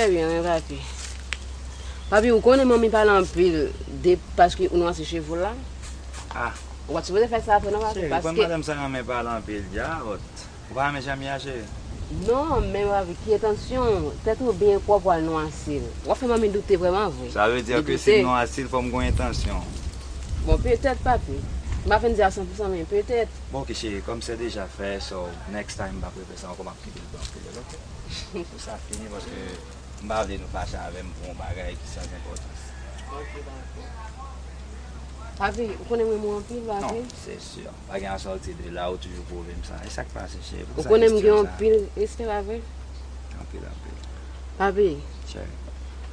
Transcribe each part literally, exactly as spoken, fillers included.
Trè byen, wi, papi. Papi, ou konnen manmi pale anpil de paske ou nwasi cheve w la. Ah, Ou pa t sipoze fè sa vre non, papi, cheri, paske madanm sa renmen pale anpil, djawòt. Ou pa renmen jan m ye a, cheri? Non, men papi, ki entansyon? Tèt ou byen pwòp, w al nwasi l. W ap fè manmi doute vrèman vre. Sa vle di Li ke si doute. m nwasi l, fò m gen yon entansyon. Bon, petèt, papi. M pa fin di a san pou san, men petèt. Bon, ok, cheri, kòm se deja fè, so next time, m p ap refè sa ankò, m ap kite l tranquille, ok? Pou sa fini, paske m pa vle nou fache avè m pou yon bagay ki san enpòtans. Papi, ou konnen mwen mwen anpil, papi. Non, se si. Pa gen a sòti de la, ou toujou pwouve m sa. E sa k pase, cheri? Pou Ou sa konnen m gen kesyon sa? Anpil respè, papi. Anpil, anpil. Papi, Cheri.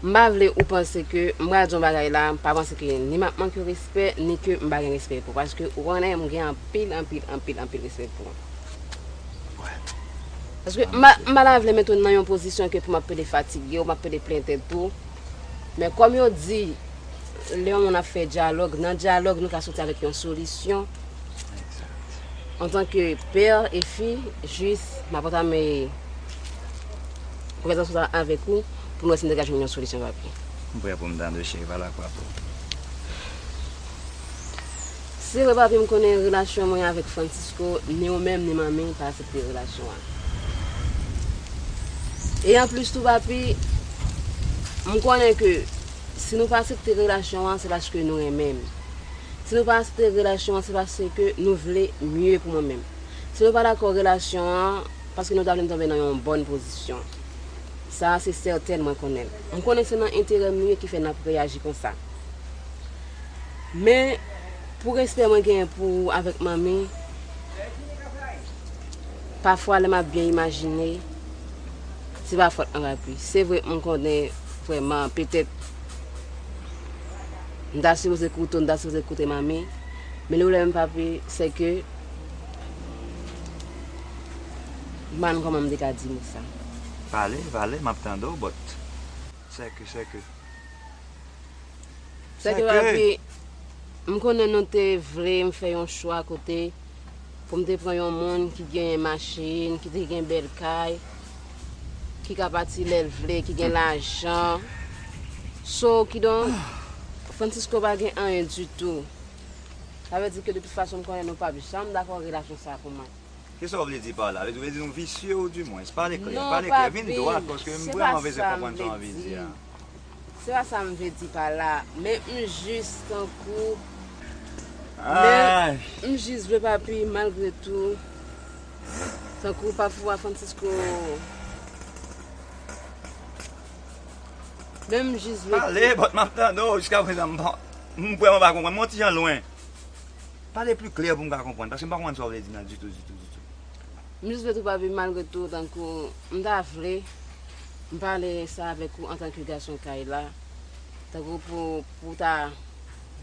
m pa vle ou panse ke m pral di yon bagay la, m pa panse ke ni m ap manke w respè, ni ke m pa gen respè pou ou. Paske ou konnen m gen anpil, anpil, anpil, anpil respè pou ou. Paske m pa, m pa ta vle mete w nan yon pozisyon ke pou m ap pede fatige w, m ap pede plen tèt ou. Men kòm yo di, lè yon moun ap fè dyalòg, nan dyalòg nou ka soti avèk yon solisyon. Exact. Antanke pè e fi, jis m ap antame konvèsasyon sa avèk ou pou nou wè si nou te ka jwenn yon solisyon, papi. M prè pou m tande, cheri, pale ak papa w. Se vre, papi, m konnen relasyon mwen avèk Francisco, ni ou menm ni manmi pa aksepte relasyon an. E anplis tou, papi, m konnen ke si nou pa aksepte relasyon an, se paske nou renmen m. Si nou pa aksepte relasyon an, se paske nou vle mye pou mwen menm. Si nou pa dakò relasyon an, paske nou ta vle n tonbe nan yon bòn pozisyon. Sa a se sètèn, mwen konnen l. M konnen se nan enterè m li ye ki fè n ap reyaji konsa. Men, pou respè mwen genyen pou ou avèk manmi, pafwa lè m ap byen imajine, se pa fòt mwen, papi. Se vre, m konnen vrèman, petèt, m ta sipoze koute w, m ta sipoze koute manmi. Men le pwoblèm, papi, se ke m pa konn kòman m te ka di nou sa. Pale, pale, m ap tande w, but sèke, sèke. Sèke, papi, m konnen nou te vle m fè yon chwa kote pou m te pran yon moun ki gen machin, ki te gen bèl kay, ki ka pati lè l vle, ki gen lajan. So, kidonk, Francisco pa gen anyen ditou. Sa vle di ke de tout fason m konnen nou p ap janm dakò relasyon sa pou mwen. Kisa w vle di pa la? Vle di, vle di nou visye ou di mwens? Pale klè, Non, pale klè, vin papi, dwat, paske m se pa vrèman bezwen sa m konprann sa w vle anvi di di. A. Se pa sa m vle di pa la, men m jis tankou, Ay, m jis vle, papi, malgre tou, tankou pafwa Francisco, men m jis vle. Pale, but m ap tande w, jiska prezan m pa, m vrèman pa konprann, m yon ti jan lwen. Pale pli klè pou m ka konprann, paske m pa konprann sa w vle di nan ditou, ditou, ditou. M jis vle tou, papi, malgre tou, tankou m ta vle m pale sa avèk ou antanke gason kay la, tankou pou, pou ta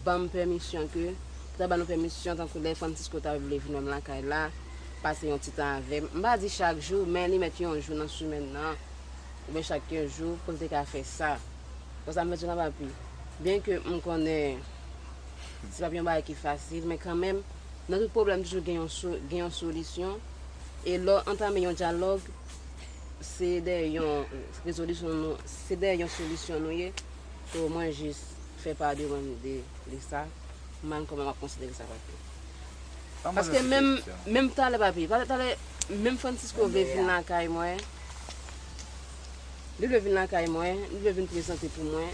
ban m pèmisyon ke, pou ta ban nou pèmisyon, tankou lè Francisco ta vle vin wè m lakay la, pase yon ti tan avè m. M pa di chak jou, men li mèt yon jou nan semèn nan, oubyen chak kenz jou, pou l te ka fè sa. Konsa m vle di w la, papi. Byen ke m konnen se pa yon bagay ki fasil, men kanmenm, nan tout pwoblèm, toujou gen yon so-, gen yon solisyon. E lè w antame yon dyalòg, se dèyè yon rezolisyon nou, se dèyè yon solisyon nou ye. So, mwen jis fè pa de mwen de, de sa. M pa konn kòman m ap konsidere sa, papi. Paske menm, menm talè, papi, talè, talè, menm Francisco vle vin lakay mwen. Li vle vin lakay mwen, li vle vin prezante pou mwen.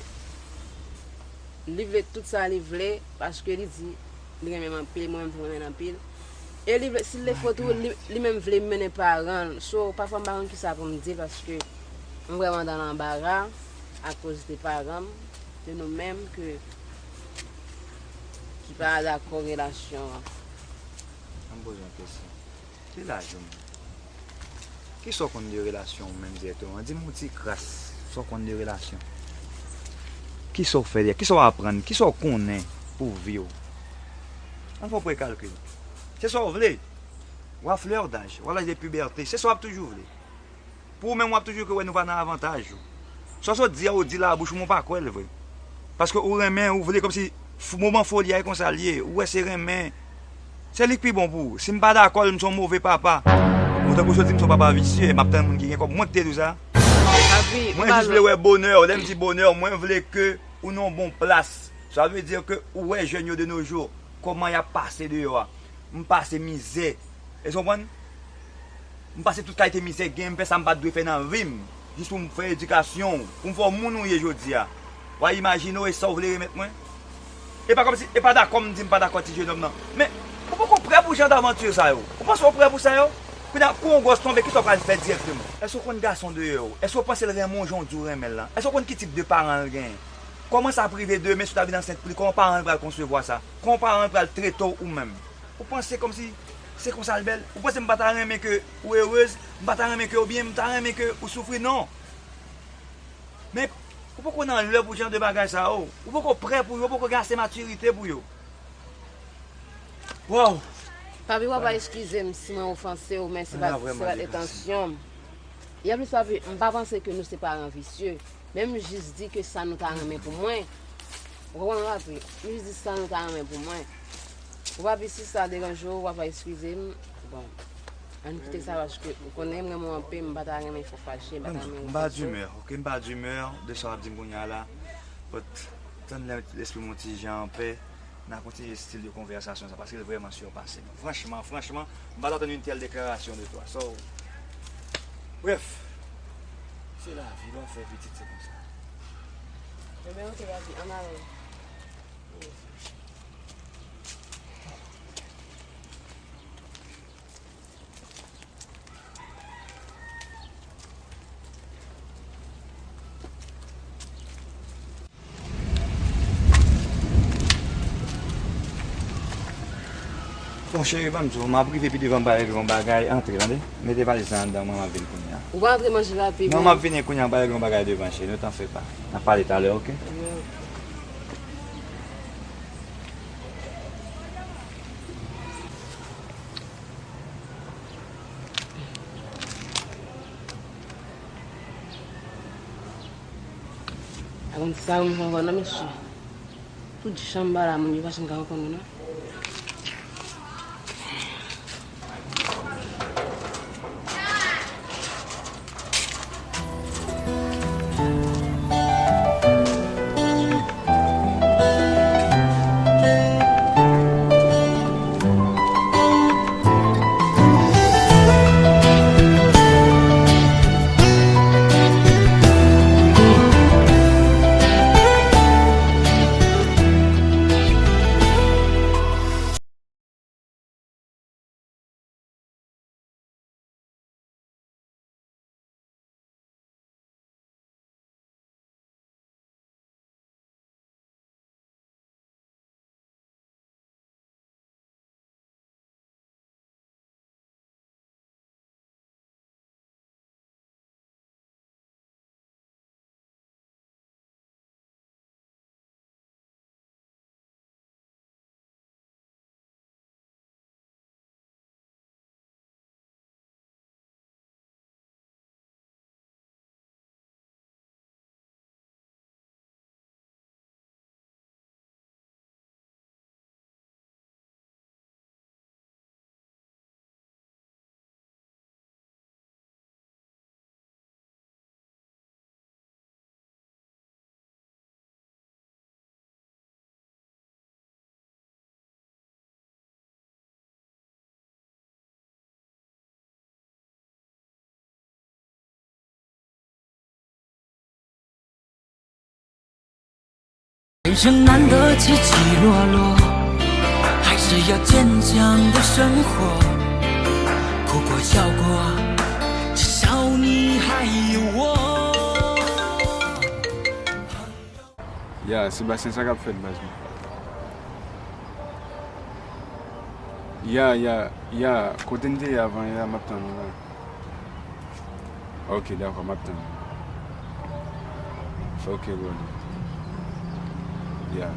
Li vle tout sa li vle, paske li di li renmen m anpil, mwen menm tou m renmen l anpil. E li vle, si l defo tou, li, li menm vle mennen paran l. So, pafwa m pa konn kisa pou m di l, paske m vrèman nan lanbara akoz de paran m, de nou menm ke, ki pa dakò relasyon an. An m poze yon kesyon. Li laj ou menm? Kisa w konn de relasyon ou menm dirèkteman? Di m yon ti kras sa w konn de relasyon. Kisa w fè, kisa w aprann, kisa w konnen pou vi w? Ann fè yon prekalkil. Se sa w vle. W a flèr daj, w a laj de pibète. Se sa w ap toujou vle. Pou ou menm, w ap toujou kwè nou pa nan avantaj ou. Sa w sot di a, ou di labouch ou, men w pa kwè l vre. Paske ou renmen, ou vle kòmsi f-, moman foli a, e konsa l ye. Ou wè se renmen. Se li k pi bon pou ou. Si m pa dakò l, m se yon move papa. Ou tankou sot di m se yon papa visye, m ap tann moun ki gen kòb. Mwen ki te di w sa? Papi, mwen jis vle wè bonè w. Lè m di bonè, mwen vle ke ou nan yon bon plas. Sa vle di ke ou wè jèn yo de nos jours, kòman y ap pase deyò a. M pase mizè. Èske w konprann? M pase tout kalite mizè gen, m fè sa m pa t dwe fè nan vi m. Jis pou m fè edikasyon w, pou m fè w moun ou ye jodi a. W a imajine w e sa w vle remèt mwen? E pa kòmsi, e pa dakò m di m pa dakò ti jenòm nan. Men, ou poko prè pou jan davanti sa yo. Ou panse w prè pou sa yo? Kounye a, kou yon gwòs tonbe, kisa w pral fè dirèkteman? Èske w konn gason deyò yo? Èske w panse l renmen w jan w di w renmen l lan? Èske w konn ki tip de paran l genyen? Kòman sa ap rive demen si w ta vin ansent pou li? Kòman paran l pral konsevwa sa? Kòman paran l pral trete w ou menm? Ou panse kòmsi se konsa l bèl? Ou panse m pa ta renmen ke ou erez? M pa ta renmen ke ou byen? M ta renmen ke ou soufri? Non. Men, ou poko nan lè pou jan de bagay sa yo. Ou poko prè pou yo, ou poko gen ase matirite pou yo. Wow! Papi, papa, eskize m si mwen ofanse w, men se pa, se pa entansyon m. E anplis, papi, m pa panse ke nou se paran visye. Men m jis di ke sa nou ta renmen pou mwen. Ou konprann, papi? M jis di sa nou ta renmen pou mwen. Ou, papi, si sa deranje w, papa, eskize m. Bon. Ann kite sa, paske ou konnen m renmen w anpil, m pa ta renmen fè w fache, m pa ta renmen ou fè w. M pa d'humeur, ok? M pa d'humeur de sa w ap di m kounye a la. But, tann lè lespri m yon ti jan anpè, n a kontinye stil de konvèsasyon sa, paske l vrèman sipase m. Franchman, franchman, m pa t atann yon tèl deklarasyon de twa. So, bref, se lavi, lè w fè pitit, se konsa. Ebyen, ok, papi, ann ale. Bon, cheri, ban m di w, m ap rive pi devan, m pral regle yon bagay. Antre, tande. Mete valiz la anndan, mwen, m ap vin kounye a. Ou pa antre manje la, pi. Non, m ap vini kounye a, m pral regle yon bagay devan, cheri. Ne t'en fais pas. N ap pale talè, ok? Wi. A konn sa m fè ankò non, mesye. Tout jan m pale a moun yo pa janm ka konprann mwen non.人生难得起起落落，还是要坚强的生活。苦过笑过，至少你还有我。 Ya, Sebastien, sa k ap fèt, baz mwen? Ya, ya, ya, kote n te ye avan yè a, m ap tann ou la. Ok, dakò, m ap tann ou. Ok, brother. Ya.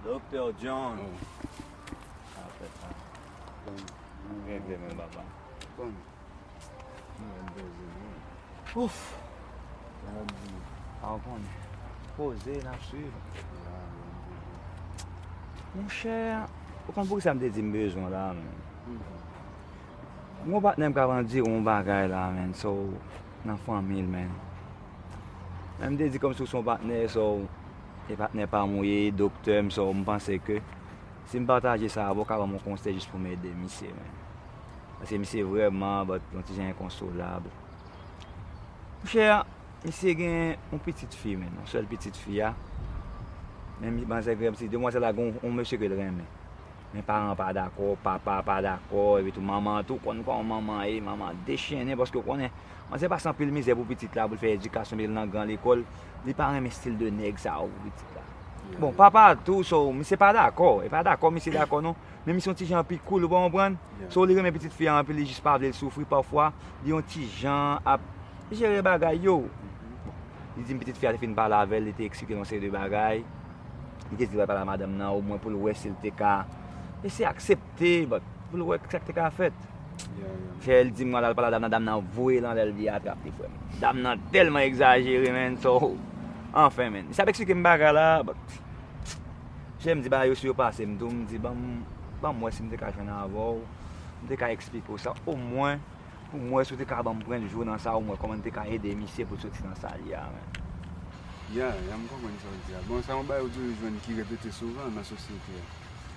Doktè John. Oh. Sa fè sa. Bon. Gen vle men papa. Bon. Mwen bezwen, wi. Ouf. Sa w ap di? A, w konnen. Poze, n ap swiv. Monchè, ou konn poukisa m te di m bezwen w la, menm? M gon patnè m k ap andiwon yon bagay la, menm, so, nan fanmi l, menm. Men m te di kòmsi w se yon patnè, so, e patnè pa m ou ye, e doktè m, so, m panse ke si m pataje sa avè w, w ka ban m yon konsèy jis pou m ede misye, menm. Paske misye vrèman, but, yon ti jan enkonsolab. Monchè, misye gen yon pitit fi, menm, yon sèl pitit fi a. Men mi panse ke si demwazèl la gen yon, yon mesye ke l renmen. Men paran pa dakò, papa pa dakò, epi tou manman an tou, konn kòman manman ye, manman an dechennen, paske w konnen, manzè pase anpil mizè pou pitit la, pou l fè edikasyon, epi l nan gran lekòl, li pa renmen stil de nèg sa yo pou pitit la. Bon, papa a tou, so, misye pa dakò, e pa dakò, misye dakò non, men misye yon ti jan pi cool, ou pa konprann? So, li renmen pitit fi a anpil, li jis pa vle l soufri, pafwa, li yon ti jan ap jere bagay yo. Li di m pitit fi a te fin pale avè l, li te eksplike l yon seri de bagay. Li te di l pral pale a madanm nan, omwen pou l wè si l te ka eseye aksepte, but pou l wè sa k te ka fèt. Fè l di m al pale a dam nan, dam nan voye l anlè l vin atrap li, frè m. Dam nan tèlman egzajere, menm, so, anfen, menm. Misye ap eksplike m bagay la, but, jè m di bagay yo sou yo pase m tou, m di, ban m, ban m wè si m te ka jwenn avè w, m te ka eksplike w sa, omwen, pou m wè si w te ka ban m pwen jou nan sa, ou m wè kòman m te ka ede misye pou l soti nan sa l ye a, menm. Ya, ya, m konprann sa w di a. Bon, sa yon bagay ou toujou jwenn ki repete souvan nan sosyete a.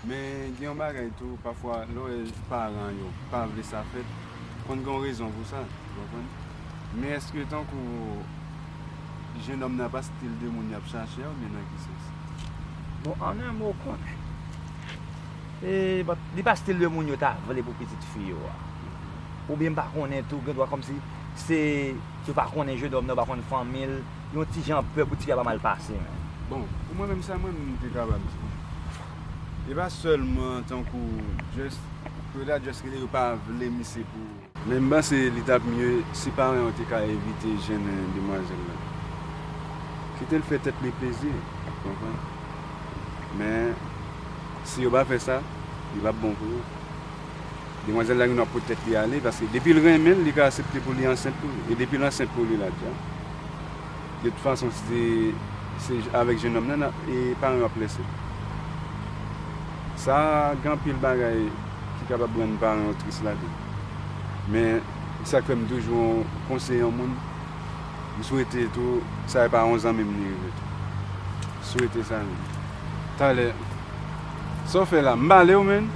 Men gen yon bagay tou, pafwa, lè w wè paran yo pa vle sa fèt, konn gen yon rezon pou sa, ou konprann? Men èske tankou jennonm nan pa stil de moun y ap chache a, oubyen nan ki sans? Bon, an en mo, w konnen. E, but, li pa stil de moun yo ta vle pou pitit fi yo a. Oubyen m pa konnen tou, gen dwa kòmsi se, yo pa konnen jennonm nan, yo pa konn fanmi l, yon ti jan pè pou ti fi a pa mal pase, men. Bon, pou mwen menm sa, mwen menm m te kapab di. E pa sèlman tankou just, yo ta just rele yo pa vle misye pou Men m panse li t ap mye si paran yo te ka evite jennen demwazèl la. Kite l fè tèt li plezi, ou konprann? Men, si yo pa fè sa, li p ap bon pou yo. Demwazèl la gen dwa pot tèt li ale, paske depi l renmen l, li ka aksepte pou li ansent pou li. E depi l ansent pou li, l a dja. De tout fason, se, se avèk jennonm nan, nan, e paran yo ap lèse. Sa gen anpil bagay ki kapab rann paran yo tris ladan. Men, se sa k fè m toujou konseye yon moun, m swete tou, sa e pa yon zanmi m li rive tou. Swete sa menm. Talè, sa w fè la, m bale w, menn.